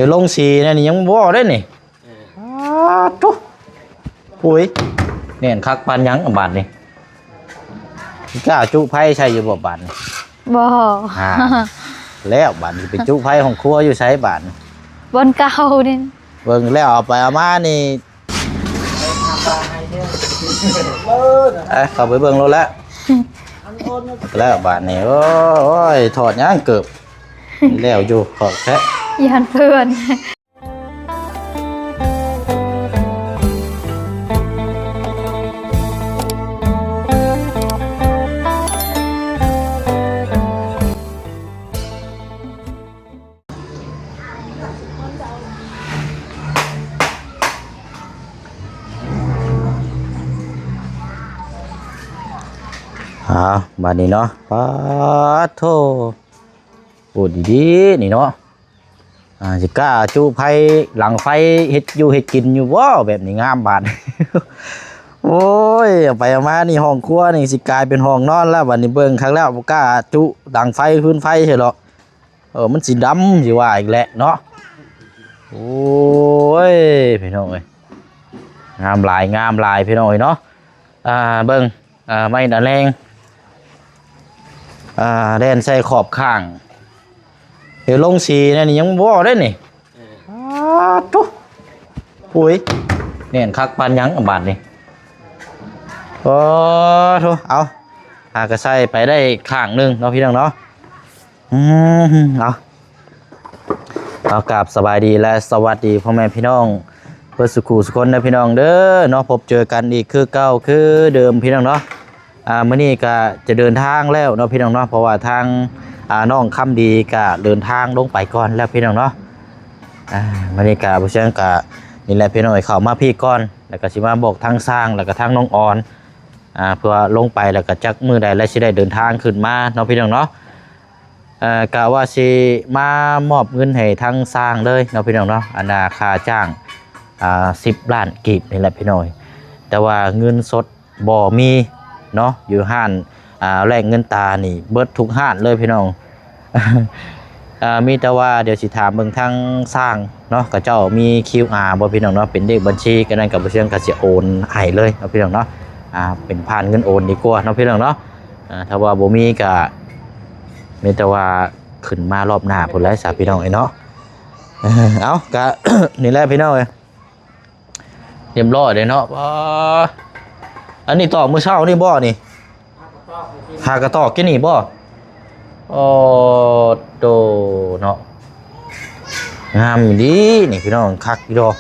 ດຽວລົງສີແນວນີ້ຍັງບໍ່ເດ້ນີ້. ເອີ ປາດໂທ້ ໂອ້ຍ ແໜ້ນຄັກປານຫຍັງບາດນີ້. ກ້າຈຸໄຟໃສ່ຢູ່ບໍ່ບາດນີ້? ບໍ່. ອ່າ ແລ້ວບາດນີ້ໄປຈຸໄຟຫ້ອງຄົວຢູ່ໃສບາດນີ້? ບ່ອນເກົ່ານີ້. ເບິ່ງແລ້ວເອົາໄປເອົາມານີ້ ເອີ ເຂົ້າໄປເບິ່ງໂລດແຫຼະ. ແລ້ວບາດນີ້ ໂອ້ຍ ຖອດຫຍັງເກີບ ແລ້ວຢູ່ ຂອກແທ້ ຢ້ານເພື່ອນ. ອ່າ ບາດນີ້ເນາະ ປາດໂທ້ ໂອ້ ດີໆ ນີ້ເນາະ. ອ່າ ຊິກ້າຈຸໄຟ ຫຼັງໄຟເຮັດຢູ່ເຮັດກິນຢູ່ບໍ່ ແບບນີ້ງາມບາດ. ໂອ້ຍ ເອົາໄປເອົາມານີ້ຫ້ອງຄົວນີ້ຊິກາຍເປັນຫ້ອງນອນແລ້ວ ບາດນີ້ເບິ່ງຄັກແລ້ວ ບໍ່ກ້າຈຸດັງໄຟ ຟືນໄຟໃສ່ດອກ. ເອີ ມັນຊິດຳຊິວ່າອີກແຫຼະເນາະ. ໂອ້ຍ ພີ່ນ້ອງເອີຍ ງາມຫຼາຍ ງາມຫຼາຍ ພີ່ນ້ອງເອີຍເນາະ. ອ່າ ເບິ່ງ ອ່າ ໄມ້ຕະແລງ ອ່າ ແລ່ນໃສ່ຂອບຂ້າງ. ດຽວລົງສີແນວນີ້ຍັງບໍ່ເດ້ນີ້. ເອີ ປາດໂທ້ ໂອ້ຍ ແໜ້ນຄັກປານຫຍັງບາດນີ້. ໂອ້ໂທ້ ເອົາ ຫາກະໃສ່ໄປໄດ້ຂ້າງໜຶ່ງເນາະ ພີ່ນ້ອງເນາະ. ອືມ ເອົາ ເອົາ ກາບສະບາຍດີ ແລະ ສະຫວັດດີພໍ່ແມ່ພີ່ນ້ອງເບິດສູ່ຄູ່ສູ່ຄົນເດີ ພີ່ນ້ອງເດີເນາະ. ພົບເຈີກັນອີກຄືເກົ່າຄືເດີມ ພີ່ນ້ອງເນາະ. ອ່າ ມື້ນີ້ກະຈະເດີນທາງແລ້ວເນາະ ພີ່ນ້ອງເນາະ ເພາະວ່າທາງ ອ່າ ນ້ອງຄຳດີກະເດີນທາງລົງໄປກ່ອນແລ້ວ ພີ່ນ້ອງເນາະ. ອ່າ ມື້ນີ້ກະບໍ່ຊຽງກະນີ້ແຫຼະ ພີ່ນ້ອງເອີຍ ເຂົ້າມາພີ້ກ່ອນ ແລ້ວກະຊິມາບອກທາງຊ່າງ ແລ້ວກະທາງນ້ອງອອນ ອ່າ ເພື່ອລົງໄປ ແລ້ວກະຈັກມື້ໃດແລ້ວຊິໄດ້ເດີນທາງຂຶ້ນມາເນາະ ພີ່ນ້ອງເນາະ. ເອີ ກະວ່າຊິມາມອບເງິນໃຫ້ທາງຊ່າງເລີຍເນາະ ພີ່ນ້ອງເນາະ ອັນນ່າຄ່າຈ້າງ ອ່າ ສິບລ້ານກີບນີ້ແຫຼະ ພີ່ນ້ອງເອີຍ. ແຕ່ວ່າເງິນສົດບໍ່ມີເນາະ ຢູ່ຮ້ານ ອ່າ ແລກເງິນຕານີ້ເບິດທຸກຮ້ານເລີຍ ພີ່ນ້ອງ. ອ່າ ມີແຕ່ວ່າດຽວຊິຖາມເບິ່ງທາງຊ່າງເນາະ ເຂົາເຈົ້າມີຄິວອາບໍ່ ພີ່ນ້ອງເນາະ ເປັນເລກບັນຊີ ກະນັ້ນກະບໍ່ຊຽງກະຊິໂອນໃຫ້ເລີຍເນາະ ພີ່ນ້ອງເນາະ. ອ່າ ເປັນຜ່ານເງິນໂອນດີກວ່າເນາະ ພີ່ນ້ອງເນາະ. ອ່າ ຖ້າວ່າບໍ່ມີກະ ມີແຕ່ວ່າຂຶ້ນມາລອບໜ້າພຸ້ນແຫຼະຊະ ພີ່ນ້ອງເອີຍເນາະ. ເອົາ ກະ ນີ້ແຫຼະ ພີ່ນ້ອງເອີຍ ຮຽບຮ້ອຍເດ້ເນາະ. ອໍ ອັນນີ້ຕອກມື້ເຊົ້ານີ້ບໍ່ນີ້? ຫາກະຕອກກິນນີ້ບໍ່? ອໍ ໂຕເນາະ ງາມອີ່ຫຼີນີ້ ພີ່ນ້ອງ ຄັກຢູ່ດອກ.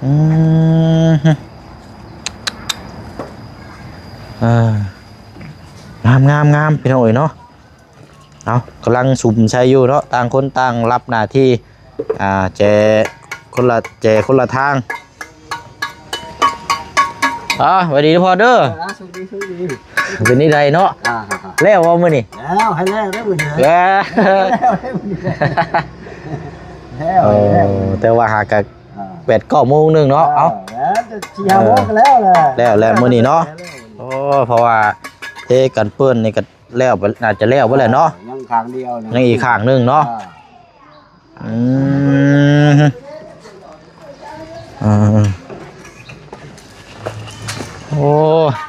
ອືມ ເອີ ງາມໆ ພີ່ນ້ອງເອີຍເນາະ. ເອົາ ກຳລັງສຸມໃສ່ຢູ່ເນາະ ຕ່າງຄົນຕ່າງຮັບໜ້າທີ່ ອ່າ ແຈຄົນລະ ແຈຄົນລະທາງ. ອ່າ ຫວັດດີພໍ່ເດີ. ອ່າ ສະຫວັດດີ ສະຫວັດດີ. ເປັນຈັ່ງໃດເນາະ? ອ່າ ແລ້ວບໍ່ມື້ນີ້? ແລ້ວ ໃຫ້ແລ້ວໄດ້ມື້ນີ້. ແລ້ວ ແລ້ວໄດ້ມື້ນີ້. ແລ້ວ ໂອ້ ແລ້ວ ແຕ່ວ່າຫາກະ ອ່າ ແປດເກົ້າໂມງໜຶ່ງເນາະ. ອ່າ ເອົາ ແລ້ວ ສີ່ຫ້າໂມງກະແລ້ວແຫຼະ. ແລ້ວ ແລ້ວມື້ນີ້ເນາະ. ແລ້ວ ໂອ້ ເພາະວ່າເທກັນເປື້ອນນີ້ກະ ແລ້ວ ອາດຈະແລ້ວເບິດແຫຼະເນາະ. ຍັງຂ້າງດຽວ ຍັງອີກຂ້າງໜຶ່ງເນາະ. ອ່າ ອືມ ເອີ ໂອ້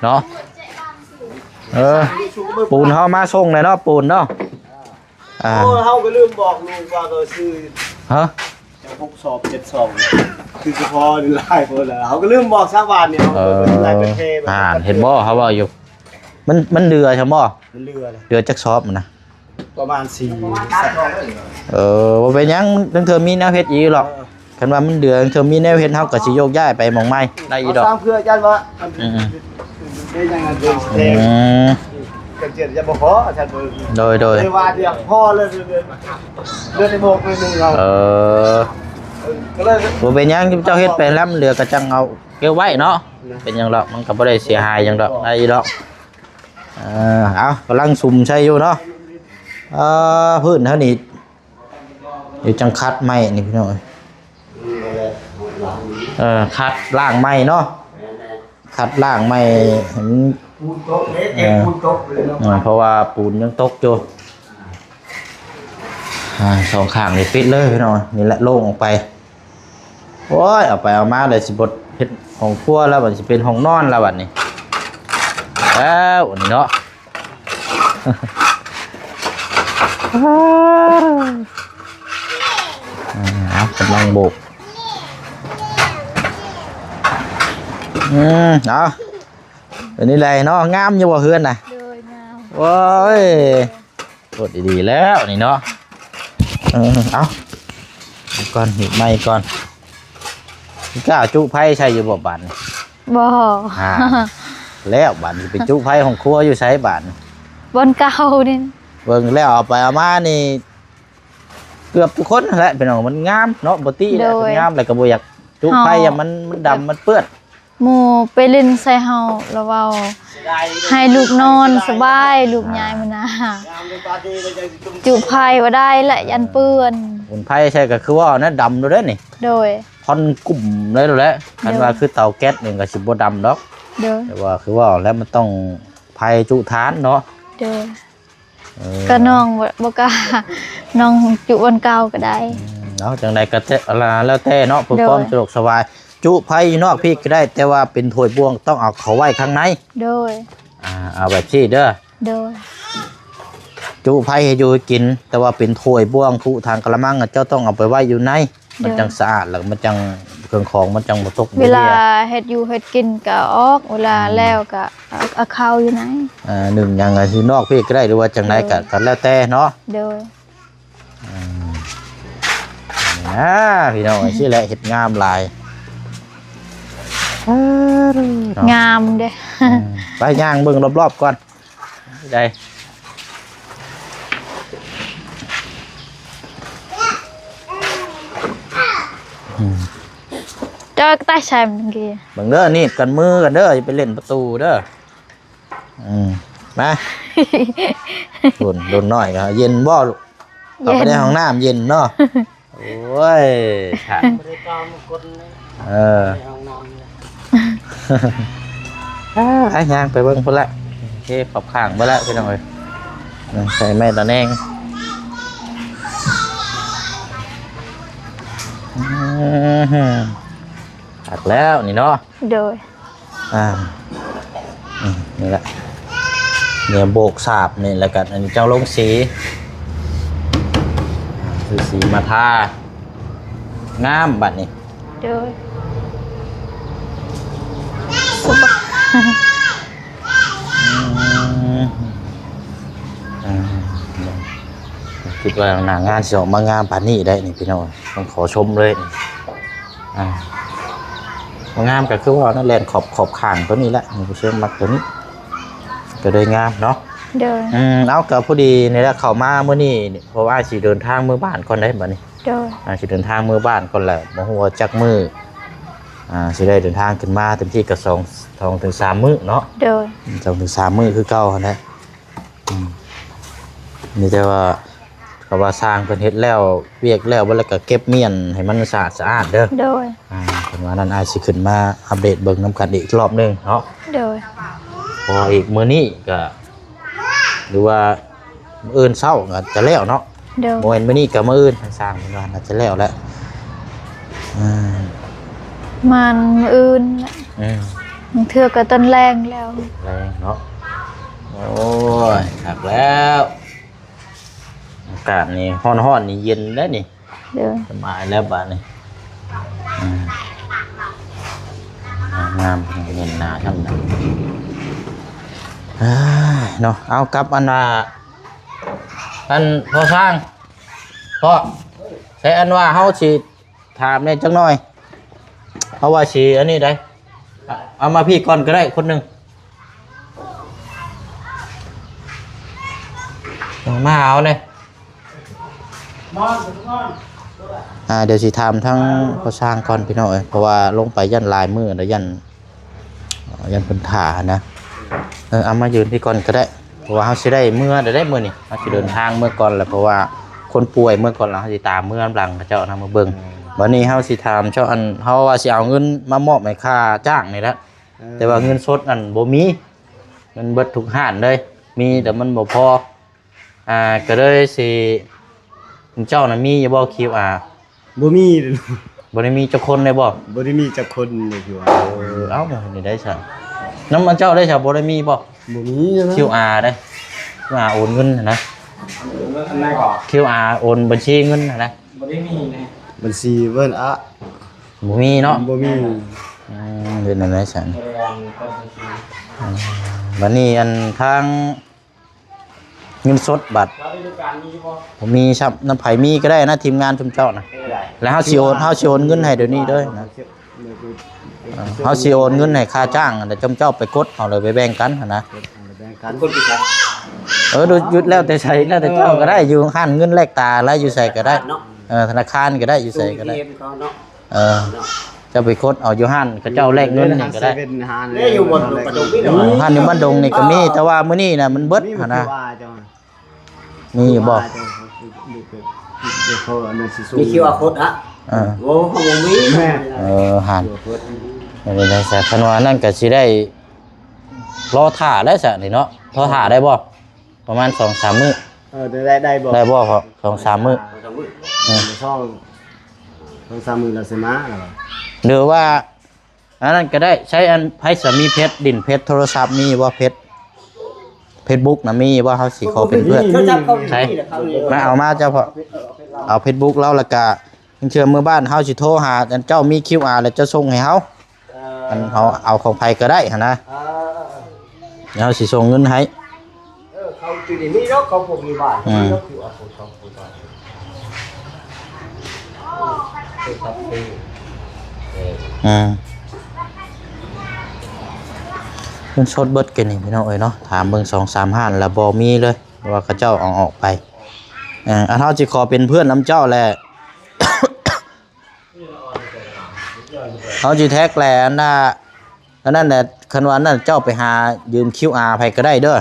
ເນາະ ເອີ ປູນເຮົາມາສົ່ງແລ້ວເນາະ ປູນເນາະ. ອ່າ ໂອ້ ເຮົາກະລືມບອກລູກວ່າກະຊື້ ຮະ ຫົກສອບ ເຈັດສອບ ຄືສະເພາະຫຼາຍຄົນລະ ເຮົາກະລືມບອກຊາວບ້ານນີ້. ເອີ ເຮົາກະໄລ່ໄປເທ ອ່າ ເຫັນບໍ່ ເຮົາເວົ້າຢູ່ ມັນ ມັນເຫຼືອຊັ້ນບໍ່? ມັນເຫຼືອ ເຫຼືອຈັກສອບຫັ້ນນະ? ປະມານສີ່ສອບ. ເອີ ບໍ່ເປັນຫຍັງ ລາງເທື່ອມີແນວເຮັດອີກດອກ. ເອີ ຄັນວ່າມັນເດືອ ລາງເທື່ອມີແນວເຮັດ ເຮົາກະຊິໂຍກຍ້າຍໄປໝ່ອງໃໝ່ໄດ້ອີກດອກ. ເອົາ ເພື່ອຢ້ານວ່າ ອືມ ໄດ້ຫຍັງເດີ ອືມ ຈັກເຈັດຈະບໍ່ພໍ ອາຈານເບິ່ງ. ໂດຍ ໂດຍ ເລີຍວ່າດຽວພໍເລີຍ ເລີຍໄດ້ບອກໜ້ອຍໜຶ່ງເອົາ. ເອີ ເອີ ກະເລີຍ ບໍ່ເປັນຫຍັງ ເຈົ້າເຮັດໄປແລ້ວ ມັນເຫຼືອກະຈັ່ງເອົາເກັບໄວ້ເນາະ. ເປັນຫຍັງດອກ ມັນກະບໍ່ໄດ້ເສຍຫາຍຫຍັງດອກ ໄດ້ຢູ່ດອກ. ເອີ ເອົາ ກຳລັງສຸມໃສ່ຢູ່ເນາະ. ເອີ ພື້ນເຮົານີ້ ດຽວຈັ່ງຂັດໃໝ່ນີ້ພີ່ນ້ອງເອີຍ. ເອີ ຂັດລ້າງໃໝ່ເນາະ ຂັດລ້າງໃໝ່ໃຫ້ມັນ ເອີ ເພາະວ່າປູນຍັງຕົກຢູ່. ອ່າ ສອງຂ້າງນີ້ປິດເລີຍພີ່ນ້ອງ. ນີ້ແຫຼະໂລ່ງອອກໄປ. ໂອ້ຍ ເອົາໄປເອົາມາເລີຍ ຊິບໍ່ເຮັດຫ້ອງຄົວແລ້ວ ບັດຊິເປັນຫ້ອງນອນແລ້ວບັດນີ້. ແລ້ວອັນນີ້ເນາະ ອ່າ ເອົາ ກຳລັງໂບກ. ອືມ ເອົາ ອັນນີ້ແຫຼະເນາະ. ງາມຢູ່ບໍ່ເຮືອນນະ? ໂດຍ ງາມ. ໂອ້ຍ ໂຄດດີໆແລ້ວນີ້ເນາະ. ເອີ ເອົາ ກ່ອນ ຮີບໃໝ່ກ່ອນ. ກ້າຈຸໄຟໃສ່ຢູ່ບໍ່ບາດນີ້? ບໍ່. ອ່າ ແລ້ວບາດນີ້ໄປຈຸໄຟຫ້ອງຄົວຢູ່ໃສບາດນີ້? ບ່ອນເກົ່ານີ້. ເບິ່ງແລ້ວເອົາໄປເອົາມານີ້ ເກືອບທຸກຄົນຫັ້ນແຫຼະພີ່ນ້ອງ. ມັນງາມເນາະ ບໍ່ຕິແຫຼະ. ໂດຍ ມັນງາມແລ້ວກໍບໍ່ຢາກຈຸໄຟ ເຮົາ ຢ້ານມັນ ມັນດຳ ມັນເປື້ອນ. ໝູ່ໄປຫຼິ້ນໃສ່ເຮົາ ລະເວົ້າໃຫ້ລູກນອນສະບາຍ ລູກຍາຍມັນນະ ຈຸໄຟບໍ່ໄດ້ລະ ຢ້ານເປື້ອນ. ອຸ່ນໄຟໃສ່ກໍຄືວ່ານະ ດຳໂລດເດ້ນີ້. ໂດຍ ຄວັນກຸ້ມເລີຍໂລດແຫຼະ. ຄັນວ່າ ໂດຍ ຄືເຕົາແກັສນີ້ກໍຊິບໍ່ດຳດອກ. ໂດຍ ແຕ່ວ່າຄືວ່າແລ້ວ ມັນຕ້ອງໄຟຈຸຖ່ານເນາະ. ໂດຍ ເອີ ກະນ້ອງບໍ່ ບໍ່ກ້າ ນ້ອງຈຸບ່ອນເກົ່າກໍໄດ້. ອືມ ເອົາ ຈັ່ງໃດກໍແຕ່ ລະ ແລ້ວແຕ່ເນາະ ເພື່ອ ໂດຍ ຄວາມສະດວກສະບາຍ. ຈຸໄຟຢູ່ນອກພີ້ກໍໄດ້ ແຕ່ວ່າເປັນຖ້ວຍບ່ວງຕ້ອງເອົາເຂົ້າໄວ້ຂ້າງໃນ. ໂດຍ ອ່າ ເອົາແບບຊີ້ເດີ. ໂດຍ ຈຸໄຟໃຫ້ຢູ່ໃຫ້ກິນ ແຕ່ວ່າເປັນຖ້ວຍບ່ວງ ຄຸຖັງກະລະມັງ ເຈົ້າຕ້ອງເອົາໄປໄວ້ຢູ່ໃນ. ມັນ ໂດຍ ຈັ່ງສະອາດ ແລ້ວມັນຈັ່ງ ເຄື່ອງຂອງມັນຈັ່ງບໍ່ຕົກ ເວລາເຮັດຢູ່ເຮັດກິນກໍເອົາອອກ ເວລາ ອືມ ແລ້ວກໍເອົາ ເອົາເຂົ້າຢູ່ໃນ. ອ່າ ໜຶ່ງຫຍັງກໍຢູ່ນອກພີ້ກໍໄດ້ ຫຼືວ່າຈັ່ງໃດກໍ ໂດຍ ກໍແລ້ວແຕ່ເນາະ. ໂດຍ ອືມ ອ່າ ພີ່ນ້ອງເອີຍ ຊີ້ແຫຼະເຮັດງາມຫຼາຍ. ເອີ ເນາະ ງາມເດ້. ອືມ ໄປຍ່າງເບິ່ງລອບໆກ່ອນ. ໄດ້ ອືມ ເຈົ້າກໍຕັດໃສ່ມັນກີ້. ເບິ່ງເດີ ໜີບກັນມືກັນເດີ ຢ່າໄປຫຼິ້ນປະຕູເດີ. ອືມ ມາ ລຸ້ນ ລຸ້ນນ້ອຍກໍເຢັນບໍ່ລູກ? ເຂົ້າໄປໃນຫ້ອງນ້ຳເຢັນເນາະ. ໂອ້ຍ ຄັກ ບໍ່ໄດ້ຕໍ່ມາກົນເລີຍ. ເອີ ໃນຫ້ອງນ້ຳເລີຍ. ອ່າ ໄປຍ່າງໄປເບິ່ງພຸ້ນລະ. ໂອເຄ ຂອບຂ້າງເບິດລະພີ່ນ້ອງເອີຍ. ເອີ ໃສ່ໄມ້ຕະແໜ່ງ. ອືມ ຄັກແລ້ວນີ້ເນາະ. ໂດຍ ອ່າ ອືມ ນີ້ແຫຼະ ແນວໂບກສາບນີ້ ແລ້ວກໍອັນນີ້ເຈົ້າລົງສີ ຊື້ສີມາທາ ງາມບັດນີ້. ໂດຍ ສະບາຍ. ອືມ ອ່າ ຄິດວ່າໜ້າງານຊິອອກມາງາມປານນີ້ໄດ໋ນີ້ພີ່ນ້ອງ ຕ້ອງຂໍຊົມເລີຍ. ອ່າ ງາມກໍຄືວ່ານັ້ນແຫຼະ ຂອບ ຂອບຂ້າງຕົວນີ້ແຫຼະ ຜູ້ຊຽງມັກຕົວນີ້ ກໍເລີຍງາມເນາະ. ໂດຍ ອືມ ເອົາ ກໍພໍດີນີ້ແຫຼະ ເຂົ້າມາມື້ນີ້ ເພາະວ່າອ້າຍຊິເດີນທາງເມືອບ້ານກ່ອນໄດ໋ບັດນີ້. ໂດຍ ອ້າຍຊິເດີນທາງເມືອບ້ານກ່ອນແຫຼະ ບໍ່ຮູ້ວ່າຈັກມື້ ອ່າ ຊິໄດ້ເດີນທາງຂຶ້ນມາ ເຕັມທີ່ກໍສອງ ສອງເຖິງສາມມື້ເນາະ. ໂດຍ ສອງເຖິງສາມມື້ຄືເກົ່າຫັ້ນແຫຼະ. ອືມ ມີແຕ່ວ່າ ກໍວ່າຊ່າງເພິ່ນເຮັດແລ້ວ ວຽກແລ້ວເບິດ ແລ້ວກໍເກັບມ້ຽນໃຫ້ມັນສະອາດສະອ້ານເດີ. ໂດຍ ອ່າ ເພິ່ນວ່ານັ້ນ ອ້າຍຊິຂຶ້ນມາອັບເດດເບິ່ງນຳກັນອີກລອບໜຶ່ງເນາະ. ໂດຍ ເພາະວ່າອີກມື້ນີ້ກໍ ຫຼືວ່າມື້ອື່ນເຊົ້າກໍຈະແລ້ວເນາະ. ໂດຍ ບໍ່ແມ່ນມື້ນີ້ກໍມື້ອື່ນ ທາງຊ່າງເພິ່ນວ່າໜ້າຈະແລ້ວແຫຼະ. ອ່າ ປະມານມື້ອື່ນແຫຼະ. ອືມ ບາງເທື່ອກໍຕອນແລງແລ້ວ ແລງເນາະ. ໂອ້ຍ ຄັກແລ້ວ ອາກາດນີ້ຮ້ອນໆ ນີ້ເຢັນແລ້ວນີ້. ໂດຍ ສະບາຍແລ້ວບາດນີ້. ອ່າ ງາມ ເຫັນໜ້າທຳນັ້ນ. ເອີ ເນາະ ເອົາ ກັບອັນວ່າ ອັນພໍ່ຊ່າງ ພໍ່ ໃສ່ອັນວ່າເຮົາຊິ ຖາມແດ່ຈັກໜ່ອຍ ເພາະວ່າຊິອັນນີ້ໄດ໋ ເອົາມາພີ້ກ່ອນກໍໄດ້ຄົນໜຶ່ງ ເອີ ມາເອົາແດ່. ອ່າ ດຽວຊິຖາມທາງພໍ່ຊ່າງກ່ອນພີ່ນ້ອງເອີຍ ເພາະວ່າລົງໄປຢ້ານຫຼາຍມື້ແລ້ວ ຢ້ານ ຢ້ານເພິ່ນຖ້າຫັ້ນນະ. ເອີ ເອົາມາຢືນພີ້ກ່ອນກໍໄດ້ ເພາະວ່າເຮົາຊິໄດ້ເມືອແລ້ວເດ້ມື້ນີ້ ເຮົາຊິເດີນທາງເມືອກ່ອນແລ້ວ ເພາະວ່າຄົນປ່ວຍເມືອກ່ອນແລ້ວ ເຮົາຊິຕາມເມືອນຳຫຼັງເຂົາເຈົ້ານະ ມາເບິ່ງ. ບັດນີ້ເຮົາຊິຖາມເຈົ້າ ອັນ ເຮົາວ່າຊິເອົາເງິນມາມອບໃຫ້ຄ່າຈ້າງນີ້ແຫຼະ ເອີ ແຕ່ວ່າເງິນສົດນັ້ນບໍ່ມີ ເງິນເບິດທຸກຮ້ານເລີຍ ມີແຕ່ມັນບໍ່ພໍ. ອ່າ ກໍເລີຍຊິ ເຈົ້ານະມີຢູ່ບໍ່ຄິວອາ? ບໍ່ມີເດ້. ບໍ່ໄດ້ມີຈັກຄົນເລີຍບໍ່? ບໍ່ໄດ້ມີຈັກຄົນເລີຍ ຄິວອາ. ເອີ ເອົ້າ ນີ້ໄດ້ຊະ ນຳເຈົ້າໄດ້ຊະ ບໍ່ໄດ້ມີບໍ່? ບໍ່ມີນະ ຄິວອາເດ້ ຄິວອາໂອນເງິນຫັ້ນນະ ອັນໃດກໍ ຄິວອາໂອນບັນຊີເງິນຫັ້ນນະ ບໍ່ໄດ້ມີນະ ບັນຊີເວີນອະ ບໍ່ມີເນາະ ບໍ່ມີ. ອືມ ເຮັດແນວໃດຊັ້ນ? ອືມ ບັດນີ້ອັນທາງ ເງິນສົດບັດ ແລ້ວໃນດູການມີບໍ່? ບໍ່ມີຊ້ຳ ນຳໃຜມີກໍໄດ້ນະ ທີມງານຊຸມເຈົ້ານະ ແລ້ວເຮົາຊິໂອນ ເຮົາຊິໂອນເງິນໃຫ້ດຽວນີ້ເດີນະ ເຮົາຊິໂອນເງິນໃຫ້ຄ່າຈ້າງ ແລ້ວຊຸມເຈົ້າໄປກົດເອົາ ແລ້ວໄປແບ່ງກັນຫັ້ນນະ ເອີ ຢຸດແລ້ວແຕ່ໃສ ແລ້ວແຕ່ເຈົ້າກໍໄດ້ ຢູ່ຮ້ານເງິນແລກຕາ ແລ້ວຢູ່ໃສກໍໄດ້ ເອີ ທະນາຄານກໍໄດ້ ຢູ່ໃສກໍໄດ້ ເອີ ເຈົ້າໄປກົດເອົາຢູ່ຮ້ານເຂົາເຈົ້າແລກເງິນນີ້ກໍໄດ້ ແລ້ວຢູ່ບ່ອນກະດົກນີ້ ເອີ ຮ້ານຢູ່ບ້ານດົງນີ້ກໍມີ ແຕ່ວ່າມື້ນີ້ນະມັນເບິດຫັ້ນນະ ມີຢູ່ບໍ່? ມີຄິວອາໂຄດຮະ? ເອີ ໂອ້ ບໍ່ມີ ແມ່ນ ເອີ ຫັ້ນ ເປັນໄດ໋ຊະ ຄັນວ່ານັ້ນກໍຊິໄດ້ລໍຖ້າແລ້ວຊະນີ້ເນາະ ລໍຖ້າໄດ້ບໍ່? ປະມານສອງສາມມື້ ເອີ ໄດ້ ໄດ້ບໍ່? ໄດ້ບໍ່ພໍ? ສອງສາມມື້ ສອງສາມມື້ ເອີ ສອງ ສອງສາມມື້ແລ້ວຊິມາ ຫຼືວ່າ ອັນນັ້ນກໍໄດ້ ໃຊ້ອັນ ໃຜສະມີເຟດ ຫຼິ້ນເຟດໂທລະສັບມີບໍ່? ເຟດ ເຟດບຸກນະມີບໍ່? ເຮົາຊິຂໍເປັນເພື່ອນ ໃຊ້ ມາເອົາມາເຈົ້າ ເພາະເອົາເຟດບຸກລາວ ແລ້ວກະ ເທື່ອເມືອບ້ານເຮົາຊິໂທຫາ ອັນເຈົ້າມີຄິວອາ ແລ້ວເຈົ້າສົ່ງໃຫ້ເຮົາ ເອີ ອັນເຮົາເອົາຂອງໃຜກໍໄດ້ຫັ້ນນະ ເອີ ແລ້ວເຮົາຊິສົ່ງເງິນໃຫ້ ເອີ ເຂົາຢູ່ນີ້ມີດອກ ເຂົາພວກຢູ່ບ້ານ ອືມ ມີດອກ ຄິວອາໂຄດ ເຂົາຢູ່ບ້ານ ເອີ ອືມ ເງິນສົດເບິດແກ່ນີ້ພີ່ນ້ອງເອີຍເນາະ ຖາມເບິ່ງສອງສາມຮ້ານແລ້ວບໍ່ມີເລີຍ ວ່າເຂົາເຈົ້າເອົາອອກໄປ ເອີ ອັນເຮົາຊິຂໍເປັນເພື່ອນນຳເຈົ້າແຫຼະ ເຮົາຊິແທັກແຫຼະ ອັນນ່າ ອັນນັ້ນແຫຼະ ຄັນວ່າອັນນັ້ນເຈົ້າໄປຫາຢືມຄິວອາໃຜກໍໄດ້ເດີ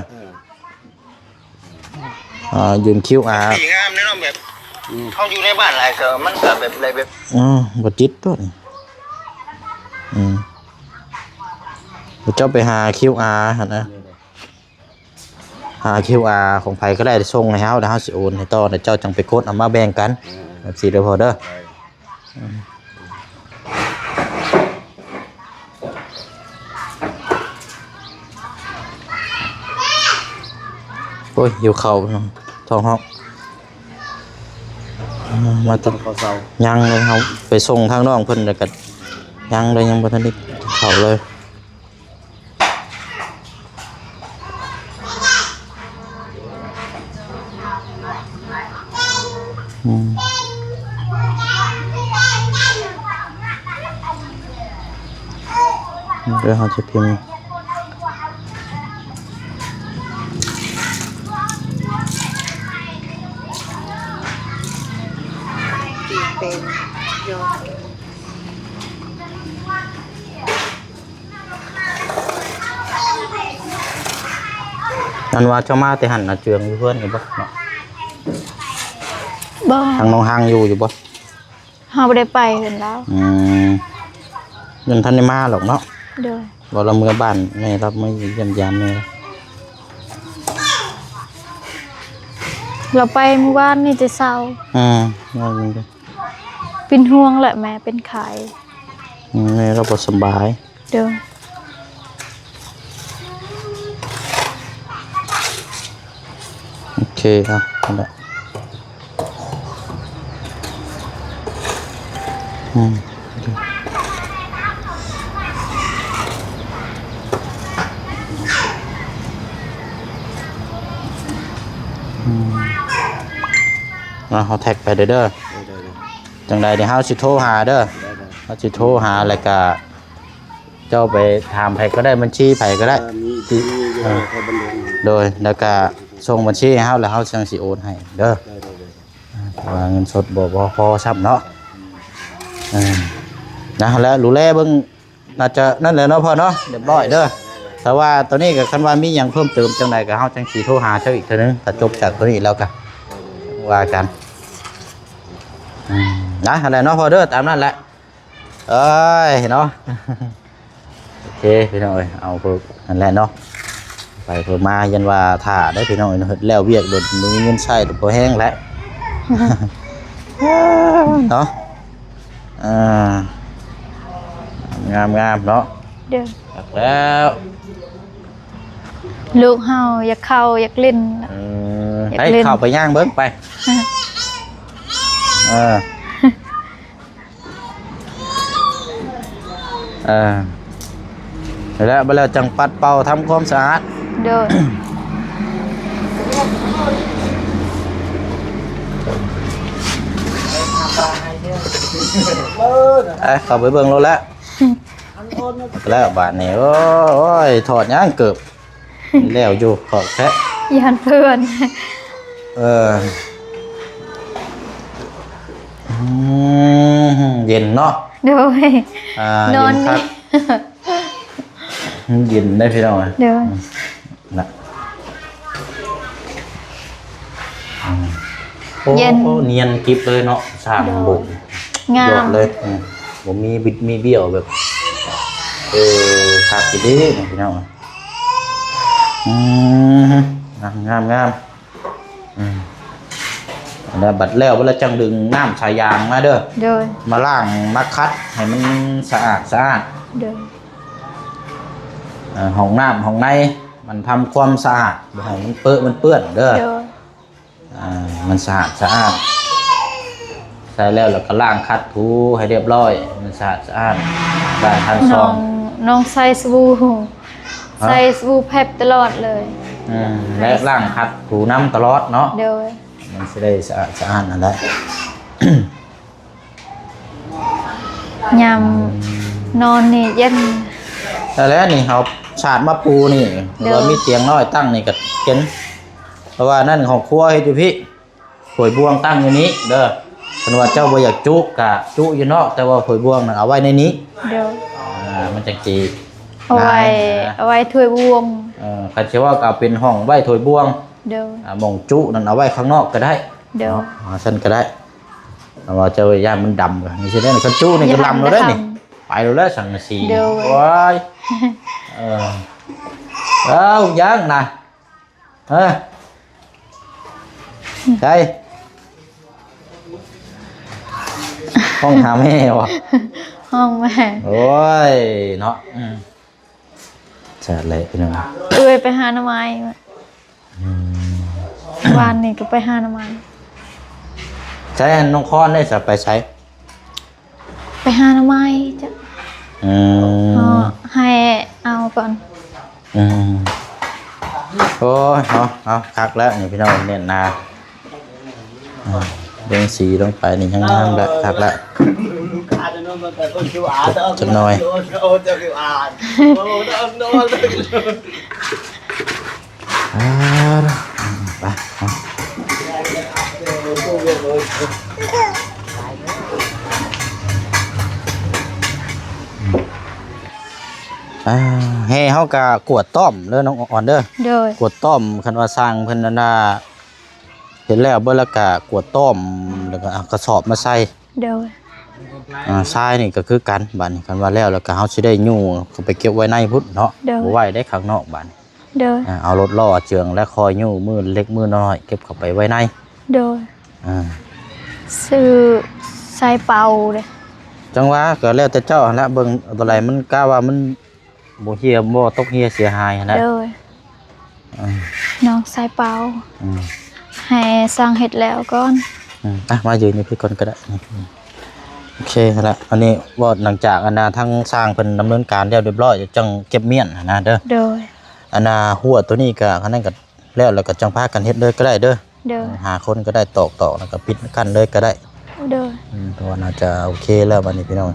ເອີ ອ່າ ຢືມຄິວອາ ດີງາມເດ້ເນາະ ແບບ ອືມ ເຮົາຢູ່ໃນບ້ານຫຼາຍກໍ ມັນກໍແບບ ໄດ້ແບບ ອືມ ບໍ່ຕິດຕົວນີ້ ອືມ ເຈົ້າໄປຫາຄິວອາຫັ້ນນະ ຫາຄິວອາຂອງໃຜກໍໄດ້ ສົ່ງໃຫ້ເຮົາ ແລ້ວເຮົາຊິໂອນໃຫ້ຕໍ່ ແລ້ວເຈົ້າຈັ່ງໄປກົດເອົາມາແບ່ງກັນ ເອີ ແບບຊີ້ເດີພໍ່ເດີ ເອີ ໂອ້ຍ ຫິວເຂົ້າ ທ້ອງຮ້ອງ ມາແຕ່ ເຂົ້າເຊົ້າ ຍັງເລີຍ ເຮົາໄປສົ່ງທາງນ້ອງເພິ່ນ ແລ້ວກໍຍັງເລີຍ ຍັງບໍ່ທັນໄດ້ເຂົ້າເລີຍ. ອືມ ດຽວເຮົາຈະພິມ ອັນວ່າເຈົ້າມາແຕ່ຫັ້ນນະ ເຈື່ອງຢູ່ເຮືອນນີ້ບໍ່ເນາະ? ບໍ່. ທາງນ້ອງຮັງຢູ່ ຢູ່ບໍ່? ເຮົາບໍ່ໄດ້ໄປເຮືອນລາວ. ອືມ ຍັງທັນໄດ້ມາດອກເນາະ? ໂດຍ. ບໍ່ລະເມືອບ້ານແມ່ລາວ ເມືອຢ້ຽມຢາມແມ່ລາວ. ລາວໄປມື້ວານນີ້ແຕ່ເຊົ້າ. ອືມ ເປັນຫ່ວງແຫຼະ ແມ່ເປັນໄຂ້. ອືມ ແມ່ລາວບໍ່ສະບາຍ. ໂດຍ. ໂອເຄ ເອົາ ນັ້ນແຫຼະ. ອືມ ອືມ ເອົາ ເຮົາແທັກໄປເດີ ເດີ. ໂດຍ ໂດຍ ໂດຍ. ຈັ່ງໃດດຽວເຮົາຊິໂທຫາເດີ. ໂດຍ ໂດຍ. ເຮົາຊິໂທຫາ ແລ້ວກະ ເຈົ້າໄປຖາມໃຜກໍໄດ້ ບັນຊີໃຜກໍໄດ້ ເອີ ມີ ທີ່ ມີຢູ່ ເອີ ໃນໄທບັນລຸງ. ໂດຍ ແລ້ວກະສົ່ງບັນຊີໃຫ້ເຮົາ ແລ້ວເຮົາຈັ່ງຊິໂອນໃຫ້ເດີ. ໂດຍ ໂດຍ ໂດຍ. ເພາະວ່າເງິນສົດບໍ່ ບໍ່ພໍຊ້ຳເນາະ. ເອີ ນະ ແລ້ວດູແລເບິ່ງ ໜ້າຈະນັ້ນແຫຼະເນາະພໍ່ເນາະ ຮຽບຮ້ອຍເດີ. ແຕ່ວ່າຕອນນີ້ກໍຄັນວ່າມີຫຍັງເພີ່ມເຕີມຈັ່ງໃດ ກໍເຮົາຈັ່ງຊິໂທຫາເຈົ້າອີກເທື່ອໜຶ່ງ ຖ້າຈົບຈາກໂຕນີ້ແລ້ວກໍວ່າກັນ. ອືມ ນະ ຫັ້ນແຫຼະເນາະພໍ່ເດີ ຕາມນັ້ນແຫຼະ. ເອີຍເນາະ ໂອເຄພີ່ນ້ອງເອີຍ ເອົາເພິ່ນນັ້ນແຫຼະເນາະ ໄປເພິ່ນມາ ຢ້ານວ່າຖ້າໄດ້ພີ່ນ້ອງເອີຍເນາະ ເຮັດແລ້ວວຽກໂດນ ບໍ່ມີເງິນໃຊ້ໂດນ ພໍແຮງແຫຼະ. ເນາະ ອ່າ ງາມໆເນາະ ເດີ ຄັກແລ້ວ ລູກເຮົາຢາກເຂົ້າ ຢາກຫຼິ້ນ ເອີ ຢາກ ໃຫ້ ຫຼິ້ນ ເຂົ້າໄປຍ່າງເບິ່ງໄປ ເອີ ເອີ ແລ້ວ ແລ້ວຈັ່ງປັດເປົ່າທຳຄວາມສະອາດ ໂດຍ ເອີ ເຂົ້າໄປເບິ່ງໂລດແຫຼະ ແລ້ວບາດນີ້ ໂອ້ຍ ຖອດຫຍັງເກີບ ແລ້ວຢູ່ຂອບແທ້ ຢ້ານເພື່ອນ ເອີ ອືມ ເຢັນເນາະ ໂດຍ ອ່າ ນອນ ເຢັນ ນີ້ ເຢັນໄດ໋ພີ່ນ້ອງ ໂດຍ ນະ ອືມ ໂອ້ ເຢັນ ນຽນກິບເລີຍເນາະ ສ້າງ ໂດຍ ບົກ ງາມ ຍອດເລີຍ ອືມ ບໍ່ມີບິດມີບ້ຽວແບບ ເອີ ຄັກອີ່ຫຼີນີ້ພີ່ນ້ອງ ອືມ ງາມໆ ອືມ ແລ້ວບັດແລ້ວ ແລ້ວຈັ່ງດຶງນ້ຳສາຍຢາງມາເດີ ໂດຍ ມາລ້າງມາຂັດໃຫ້ມັນສະອາດສະອ້ານ ໂດຍ ເອີ ຫ້ອງນ້ຳຫ້ອງໃນ ມັນທຳຄວາມສະອາດ ບໍ່ໃຫ້ມັນເປິະມັນເປື້ອນເດີ ໂດຍ ອ່າ ມັນສະອາດສະອ້ານ ໃສ່ແລ້ວ ແລ້ວກໍລ້າງຂັດຖູໃຫ້ຮຽບຮ້ອຍ ມັນສະອາດສະອ້ານ ໄດ້ທັນສອງ ນ້ອງ ນ້ອງໃຊ້ສະບູ ຮະ ໃຊ້ສະບູແພັດຕະຫຼອດເລີຍ ອືມ ແລະ ລ້າງຂັດຖູນຳຕະຫຼອດເນາະ ໂດຍ ມັນຊິໄດ້ສະອາດສະອ້ານຫັ້ນແຫຼະ ຍາມນອນນີ້ເຢັນ ແລ້ວນີ້ເຮົາສາດມາປູນີ້ ໂດຍ ວ່າມີຕຽງນ້ອຍຕັ້ງນີ້ກໍເປັນ ເພາະວ່ານັ້ນຂອງຄົວເຮັດຢູ່ພີ້ ຖ້ວຍບ່ວງຕັ້ງຢູ່ນີ້ເດີ ຄັນວ່າເຈົ້າບໍ່ຢາກຈຸກະຈຸຢູ່ນອກ ແຕ່ວ່າຖ້ວຍບ່ວງນັ້ນເອົາໄວ້ໃນນີ້ ໂດຍ ອ່າ ມັນຈັ່ງຊິ ເອົາໄວ້ ງ່າຍນະ ເອົາໄວ້ຖ້ວຍບ່ວງ ເອີ ຄັນຊິເວົ້າກໍເອົາເປັນຫ້ອງໄວ້ຖ້ວຍບ່ວງ ໂດຍ ອ່າ ໝ່ອງຈຸນັ້ນເອົາໄວ້ຂ້າງນອກກໍໄດ້ ໂດຍ ເນາະ ອ່າ ຊັ້ນກໍໄດ້ ເພາະວ່າເຈົ້າຢ້ານມັນດຳ ກໍນີ້ຊິໄດ້ ຄັນຈຸນີ້ກໍດຳໂລດເດ້ນີ້ ດຳ ໄປໂລດແລ້ວສັງກະສີ ໂດຍ ໂອ້ຍ ເອີ ເອົາ ຍັງນະ ເອີ ໃສ່ ຫ້ອງຫາແມ່ບໍ່? ຫ້ອງແມ່ ໂອ້ຍ ເນາະ ອືມ ສາດແຫຼະພີ່ນ້ອງ ເອື້ອຍໄປຫາໜໍ່ໄມ້ ອືມ ວານນີ້ກໍໄປຫາໜໍ່ໄມ້ ໃສ ອັນນ້ອງຄອນໄດ້ສະ ໄປໃສ? ໄປຫາໜໍ່ໄມ້ຈ້ະ ອືມ ເອີ ໃຫ້ເອົາກ່ອນ ອືມ ໂອ້ຍ ເອົາ ເອົາ ຄັກແລ້ວນີ້ພີ່ນ້ອງ ແໜ້ນໜາ ອ່າ ລົງສີລົງໄປນີ້ຍັງງາມແລ້ວ ຄັກແລ້ວ ຈັກໜ່ອຍ ອ່າ ໄປ ອ່າ ແຫ່ເຮົາກະກວດຕ້ອມເດີນ້ອງອອນເດີ ໂດຍ ກວດຕ້ອມ ຄັນວ່າຊ່າງເພິ່ນນັ້ນນະ ເຮັດແລ້ວເບິດແລ້ວກະກວດຕ້ອມ ແລ້ວກະເອົາກະສອບມາໃສ່ ໂດຍ ອ່າ ຊາຍນີ້ກໍຄືກັນ ບາດນີ້ຄັນວ່າແລ້ວ ແລ້ວກໍເຮົາຊິໄດ້ຍູ້ເຂົ້າໄປເກັບໄວ້ໃນພຸ້ນເນາະ ໂດຍ ບໍ່ໄວ້ໄດ້ຂ້າງນອກບາດນີ້ ໂດຍ ອ່າ ເອົາລົດລໍ້ເຈືອງ ແລະ ຄ່ອຍຍູ້ມືເລັກມືນ້ອຍເກັບເຂົ້າໄປໄວ້ໃນ ໂດຍ ອ່າ ຊື້ສາຍເປົ່າເດ້ ຈັ່ງວ່າກໍແລ້ວແຕ່ເຈົ້າຫັ້ນລະ ເບິ່ງຕົວໃດມັນກະວ່າມັນ ບໍ່ເຫ່ຍ ບໍ່ຕົກເຫ່ຍເສຍຫາຍຫັ້ນນະ ໂດຍ ອືມ ນ້ອງສາຍເປົ່າ ອືມ ໃຫ້ຊ່າງເຮັດແລ້ວກ່ອນ ອືມ ອ່ະ ມາຢືນຢູ່ພີ້ກ່ອນກໍໄດ້ ອືມ ໂອເຄຫັ້ນລະ ອັນນີ້ເວົ້າຫຼັງຈາກອັນນາທາງຊ່າງເພິ່ນດຳເນີນການແລ້ວຮຽບຮ້ອຍ ຈັ່ງເກັບມ້ຽນຫັ້ນນະເດີ ໂດຍ ອັນນາຮົ້ວໂຕນີ້ກໍ ອັນນັ້ນກໍແລ້ວ ແລ້ວກໍຈັ່ງພາກັນເຮັດເລີຍກໍໄດ້ເດີ ໂດຍ ຫ້າຄົນກໍໄດ້ ຕອກໆ ແລ້ວກໍປິດກັ້ນເລີຍກໍໄດ້ ໂດຍ ອືມ ເພາະວ່າໜ້າຈະໂອເຄແລ້ວບັດນີ້ພີ່ນ້ອງ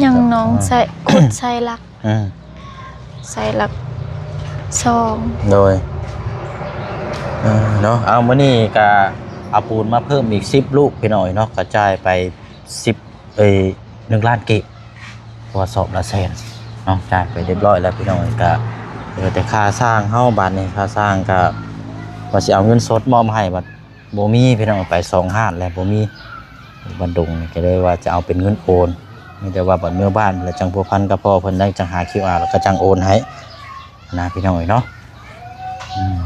ຍັງນ້ອງ ອ່າ ໃສ່ ຂຸດໃສ່ຫຼັກ ອືມ ໃສ່ຫຼັກສອງ ໂດຍ ເອີ ເນາະ ເອົາ ມື້ນີ້ກະເອົາປູນມາເພີ່ມອີກສິບລູກພີ່ນ້ອງເນາະ ກະຈ່າຍໄປສິບ ເອີຍ ໜຶ່ງລ້ານກີບ ເພາະວ່າສອບລະແສນເນາະ ຈ່າຍໄປຮຽບຮ້ອຍແລ້ວພີ່ນ້ອງ ກະເຫຼືອແຕ່ຄ່າຊ່າງເຮົາບາດນີ້ ຄ່າຊ່າງກະວ່າຊິເອົາເງິນສົດມອບໃຫ້ ບັດ ບໍ່ມີພີ່ນ້ອງ ໄປສອງຮ້ານແລ້ວບໍ່ມີ ບ້ານດົງນີ້ກໍເລີຍວ່າຈະເອົາເປັນເງິນໂອນ ມີແຕ່ວ່າບັດເມືອບ້ານແລ້ວຈັ່ງພົວພັນກັບພໍ່ເພິ່ນ ຈັ່ງຫາຄິວອາ ແລ້ວກໍຈັ່ງໂອນໃຫ້ນະ ພີ່ນ້ອງເອີຍເນາະ ອືມ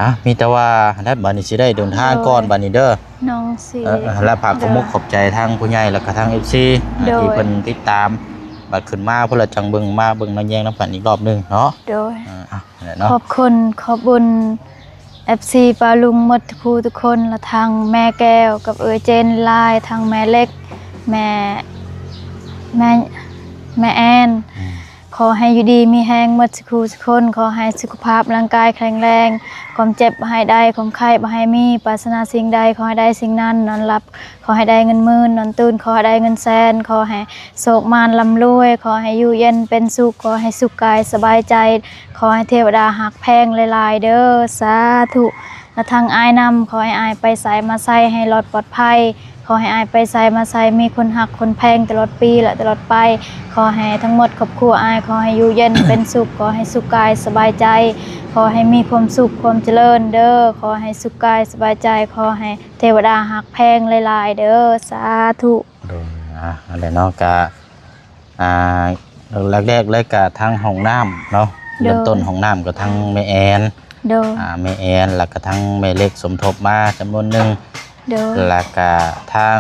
ອ່ະ ມີແຕ່ວ່າ ແລ້ວບັດນີ້ຊິໄດ້ເດີນທາງກ່ອນ ໂດຍ ບັດນີ້ເດີ ນ້ອງຊິ ເອີ ແລ້ວຝາກຂອບມຸກຂອບໃຈທາງຜູ້ໃຫຍ່ ແລ້ວກໍທາງເອັຟຊີ ໂດຍ ທີ່ເພິ່ນຕິດຕາມ ບັດຂຶ້ນມາພຸ້ນລະຈັ່ງເບິ່ງ ມາເບິ່ງມາແຍງນຳກັນອີກລອບໜຶ່ງເນາະ ໂດຍ ເອີ ອ່ະ ນັ້ນແຫຼະເນາະ ຂອບຄຸນຂອບບຸນ ເອັຟຊີປ້າລຸງໝົດທຸກຜູ້ທຸກຄົນ ລະທັງແມ່ແກ້ວກັບເອື້ອຍເຈນຫຼາຍ ທັງແມ່ເລັກ ແມ່ ແມ່ ແມ່ແອນ ອືມ ຂໍໃຫ້ຢູ່ດີມີແຮງໝົດສູ່ຄູ່ສູ່ຄົນ, ຂໍໃຫ້ສຸຂະພາບຮ່າງກາຍແຂງແຮງ, ຄວາມເຈັບບໍ່ໃຫ້ໄດ້, ຄວາມໄຂ້ບໍ່ໃຫ້ມີ, ປາດຖະໜາສິ່ງໃດຂໍໃຫ້ໄດ້ສິ່ງນັ້ນ, ນອນຫຼັບຂໍໃຫ້ໄດ້ເງິນໝື່ນ, ນອນຕື່ນຂໍໃຫ້ໄດ້ເງິນແສນ, ຂໍໃຫ້ໂຊກໝານລ່ຳລວຍ, ຂໍໃຫ້ຢູ່ເຢັນເປັນສຸກ, ຂໍໃຫ້ສຸກກາຍສະບາຍໃຈ, ຂໍໃຫ້ເທວະດາຮັກແພງຫຼາຍໆເດີ້ ສາທຸ. ລະທັງອ້າຍນຳ, ຂໍໃຫ້ອ້າຍໄປໃສມາໃສໃຫ້ລອດປອດໄພ, ຂໍໃຫ້ອ້າຍໄປໃສມາໃສມີຄົນຮັກຄົນແພງຕະຫຼອດປີ ແລະ ຕະຫຼອດໄປ. ຂໍໃຫ້ທັງໝົດຄອບຄົວອ້າຍ ຂໍໃຫ້ຢູ່ເຢັນເປັນສຸກ, ຂໍໃຫ້ສຸກກາຍສະບາຍໃຈ, ຂໍໃຫ້ມີຄວາມສຸກຄວາມຈະເລີນເດີ້, ຂໍໃຫ້ສຸກກາຍສະບາຍໃຈ, ຂໍໃຫ້ເທວະດາຮັກແພງຫຼາຍໆເດີ້ ສາທຸ. ໂດຍ ອ່າ ອັນນັ້ນເນາະ ກະ ອ່າ ແລກໆເລີຍກະທາງຫ້ອງນ້ຳເນາະ ໂດຍ ເລີ່ມຕົ້ນຫ້ອງນ້ຳກໍທາງແມ່ແອນ ໂດຍ ອ່າ ແມ່ແອນ ແລ້ວກໍທາງແມ່ເລັກສົມທົບມາຈຳນວນໜຶ່ງ ໂດຍ ແລ້ວກະທາງ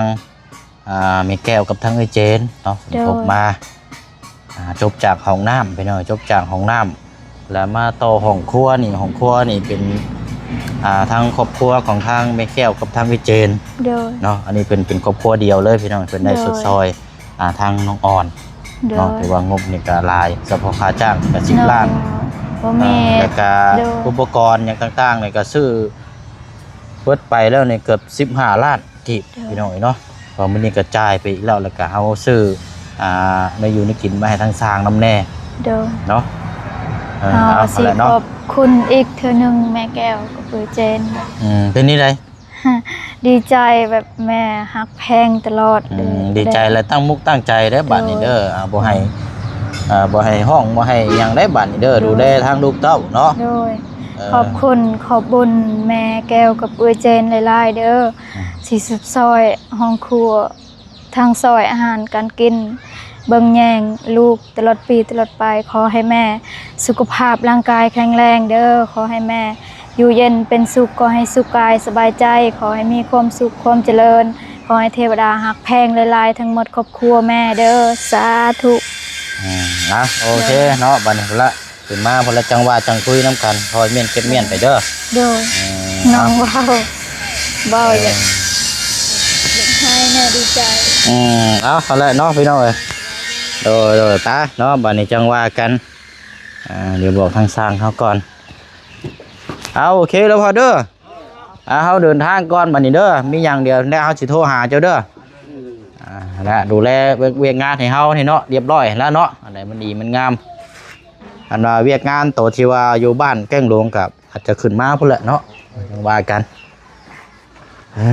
ອ່າ ແມ່ແກ້ວກັບທາງເອື້ອຍເຈນເນາະ ສົມ ໂດຍ ທົບມາ ອ່າ ຈົບຈາກຫ້ອງນ້ຳ ພີ່ນ້ອງ ຈົບຈາກຫ້ອງນ້ຳ ແລ້ວມາຕໍ່ຫ້ອງຄົວນີ້ ຫ້ອງຄົວນີ້ເປັນ ອ່າ ທາງຄອບຄົວຂອງທາງແມ່ແກ້ວກັບທາງເອື້ອຍເຈນ ໂດຍ ເນາະ ອັນນີ້ເປັນ ເປັນຄອບຄົວດຽວເລີຍ ພີ່ນ້ອງ ເພິ່ນໄດ້ ໂດຍ ຊົດຊ່ອຍ ອ່າ ທາງນ້ອງອອນ ໂດຍ ເນາະ ຖືວ່າງົບນີ້ກໍຫຼາຍ ສະເພາະຄ່າຈ້າງກໍສິບລ້ານ ໂດຍ ບໍ່ແມ່ນ ອ່າ ແລ້ວກໍ ໂດຍ ອຸປະກອນຫຍັງຕ່າງໆນີ້ກໍຊື້ເບິດໄປແລ້ວນີ້ເກືອບສິບຫ້າລ້ານກີບ ໂດຍ ພີ່ນ້ອງເອີຍເນາະ ວ່າມື້ນີ້ກໍຈ່າຍໄປອີກແລ້ວ ແລ້ວກໍເຮົາຊື້ ອ່າ ແນວຢູ່ແນວກິນມາໃຫ້ທາງຊ່າງນຳແດ່ ໂດຍ ເນາະ ເອີ ເຮົາ ເອົາ ຊິ ເອົາແຫຼະເນາະ ຂອບຄຸນອີກເທື່ອໜຶ່ງແມ່ແກ້ວກັບເອື້ອຍເຈນ ອືມ ເປັນຈັ່ງໃດ? ດີໃຈແບບແມ່ຮັກແພງຕະຫຼອດ ອືມ ເດີ ດີໃຈ ແລະ ຕັ້ງມຸກຕັ້ງໃຈເດີ ໂດຍ ບາດນີ້ເດີ ອ່າ ບໍ່ໃຫ້ ອ່າ ບໍ່ໃຫ້ຮ້ອງ ບໍ່ໃຫ້ຫຍັງເດີ ບາດນີ້ເດີ ໂດຍ ດູແລທາງລູກເຕົ້າເນາະ ໂດຍ ເອີ ຂອບຄຸນຂອບບຸນແມ່ແກ້ວກັບເອື້ອຍເຈນຫຼາຍໆເດີ ອືມ ທີ່ຊຸດຊ່ອຍຫ້ອງຄົວ ທັງຊ່ອຍອາຫານການກິນ ເບິ່ງແຍງລູກຕະຫຼອດປີຕະຫຼອດໄປ ຂໍໃຫ້ແມ່ສຸຂະພາບຮ່າງກາຍແຂງແຮງເດີ ຂໍໃຫ້ແມ່ຢູ່ເຢັນເປັນສຸກ ຂໍໃຫ້ສຸກກາຍສະບາຍໃຈ ຂໍໃຫ້ມີຄວາມສຸກຄວາມຈະເລີນ ຂໍໃຫ້ເທວະດາຮັກແພງຫຼາຍໆ ທັງໝົດຄອບຄົວແມ່ເດີ ສາທຸ ອືມ ອ່ະ ໂອເຄເນາະ ບັດນີ້ພຸ້ນລະ ຂຶ້ນມາພຸ້ນລະ ຈັ່ງວ່າຈັ່ງຄຸຍນຳກັນ ຄ່ອຍມ້ຽນເກັບມ້ຽນໄປເດີ ໂດຍ ອືມ ນ້ອງເວົ້າ ເວົ້າ ເອີ ຢາກ ຢາກໃຫ້ແນ່ ດີໃຈ ອືມ ເອົາ ເອົາແຫຼະເນາະ ພີ່ນ້ອງເອີຍ ໂດຍ ໂດຍ ໄປເນາະ ບັດນີ້ຈັ່ງວ່າກັນ ອ່າ ດຽວບອກທາງຊ່າງເຮົາກ່ອນ ເອົາ ໂອເຄແລ້ວພໍ່ເດີ ອ່າ ເຮົາເດີນທາງກ່ອນບັດນີ້ເດີ ມີຫຍັງດຽວແລ້ວເຮົາຊິໂທຫາເຈົ້າເດີ ອ່າ ແລະ ດູແລວຽກ ວຽກງານໃຫ້ເຮົານີ້ເນາະ ລຽບຮ້ອຍແລ້ວເນາະ ອັນໃດມັນດີມັນງາມ ອັນວ່າວຽກງານໂຕທີ່ວ່າຢູ່ບ້ານແກ້ງຫຼວງກໍອາດຈະຂຶ້ນມາພຸ້ນແຫຼະເນາະ ຈັ່ງວ່າກັນ ເອີ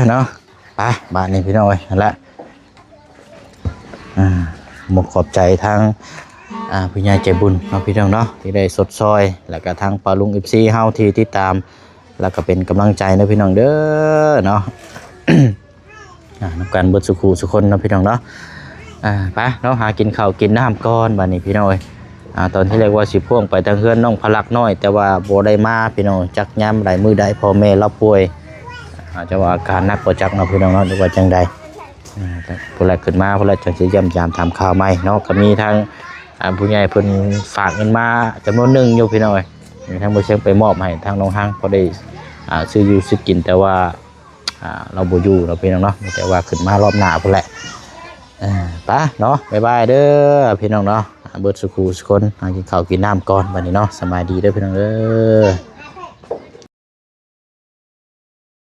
ເນາະ ໄປ ບາດນີ້ພີ່ນ້ອງເອີຍ ຫັ້ນແຫຼະ ອ່າ ໝົກຂອບໃຈທາງ ອ່າ ຜູ້ໃຫຍ່ໃຈບຸນເນາະ ພີ່ນ້ອງເນາະ ທີ່ໄດ້ຊົດຊ່ອຍ ແລ້ວກໍທາງປ້າລຸງ ເອັຟຊີ ເຮົາທີ່ຕິດຕາມ ແລ້ວກໍເປັນກຳລັງໃຈເນາະ ພີ່ນ້ອງເດີ ເນາະ ອ່າ ນຳກັນເບິດສູ່ຄູ່ສູ່ຄົນເນາະ ພີ່ນ້ອງເນາະ ອ່າ ໄປເນາະ ຫາກິນເຂົ້າກິນນ້ຳກ່ອນ ບາດນີ້ພີ່ນ້ອງເອີຍ ອ່າ ຕອນທີ່ແລກວ່າຊິພ່ວງໄປທາງເຮືອນນ້ອງພະລັກນ້ອຍ ແຕ່ວ່າບໍ່ໄດ້ມາພີ່ນ້ອງ ຈັກຍາມໃດມື້ໃດພໍ່ແມ່ລາວປ່ວຍ ອາດຈະວ່າອາການໜັກບໍ່ຈັກເນາະ ພີ່ນ້ອງເນາະ ຫຼືວ່າຈັ່ງໃດ ອ່າ ພຸ້ນແຫຼະຂຶ້ນມາ ພຸ້ນແຫຼະຈັ່ງຊິຢ້ຽມຢາມຖາມຂ່າວໃໝ່ເນາະ ກໍມີທາງ ອ່າ ຜູ້ໃຫຍ່ເພິ່ນຝາກເງິນມາຈຳນວນໜຶ່ງຢູ່ ພີ່ນ້ອງເອີຍ ທາງບໍ່ຊຽງໄປມອບໃຫ້ທາງນ້ອງຮັງ ພໍໄດ້ ອ່າ ຊື້ຢູ່ຊື້ກິນ ແຕ່ວ່າ ອ່າ ລາວບໍ່ຢູ່ເນາະ ພີ່ນ້ອງເນາະ ມີແຕ່ວ່າຂຶ້ນມາລອບໜ້າພຸ້ນແຫຼະ ເອີ ໄປເນາະ ບາຍບາຍເດີ ພີ່ນ້ອງເນາະ ເບິດສູ່ຄູ່ສູ່ຄົນ ຫາກິນເຂົ້າກິນນ້ຳກ່ອນບັດນີ້ເນາະ ສະບາຍດີເດີ ພີ່ນ້ອງເດີ.